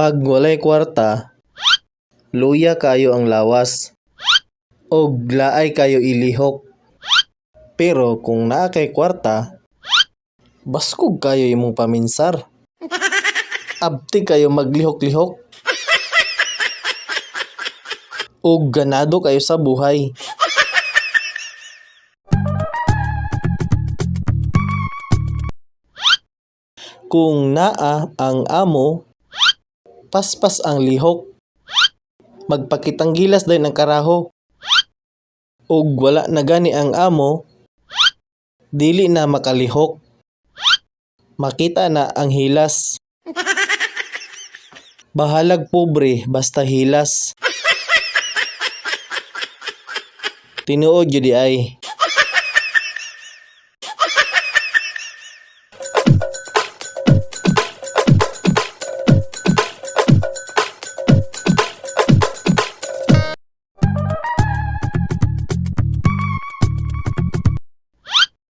Pag walay kwarta, luya kayo ang lawas og laay kayo ilihok. Pero kung naa kay kwarta, baskog kayo imong paminsar. Abti kayo maglihok-lihok. Og ganado kayo sa buhay. Kung naa ang amo, paspas ang lihok. Magpakitang gilas dayon ang karaho. Ug wala na gani ang amo, dili na makalihok. Makita na ang hilas. Bahalag pobre basta hilas. Tinuod gyud diay.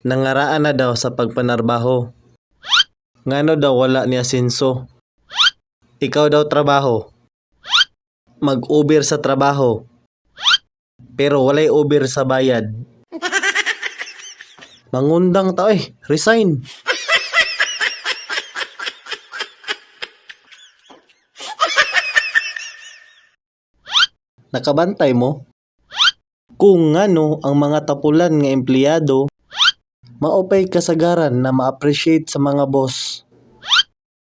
Nangaraan na daw sa pagpanarbaho. Ngano daw wala ni asenso? Ikaw daw trabaho. Mag-Uber sa trabaho. Pero walay Uber sa bayad. Mangundang ta oy, resign. Nakabantay mo? Kung ngano ang mga tapulan nga empleyado maupay kasagaran na ma-appreciate sa mga boss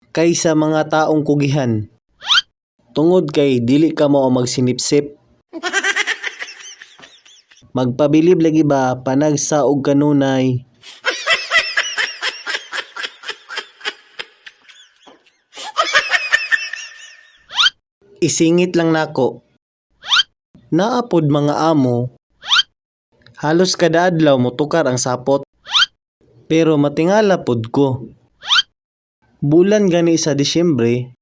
kaysa mga taong kugihan. Tungod kay dili ka mao magsinipsip. Magpabilib lagi ba panagsa og kanunay. Isingit lang nako. Naa pod mga amo, halos kada adlaw motukar ang sapot. Pero matingala pod ko. Bulan gani sa Disyembre,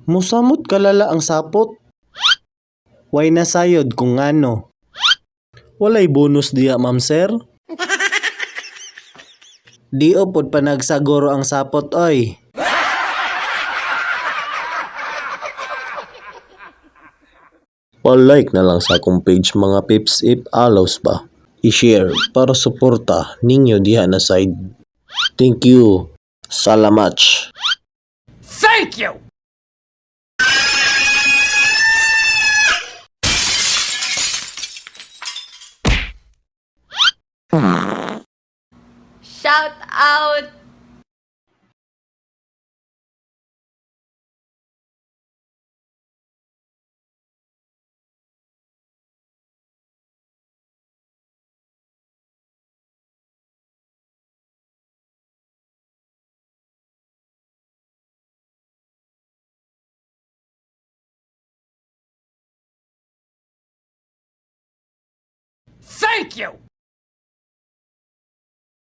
musamot kalala ang sapot. Way nasayod kung ngano. Walay bonus diya, ma'am sir. Dio pod panagsaguro ang sapot oy. Pa-like na lang sa akong page, mga peeps, if allows ba. I-share para suporta ninyo diha na side. Thank you. Salamat. Thank you! Shout out! Thank you!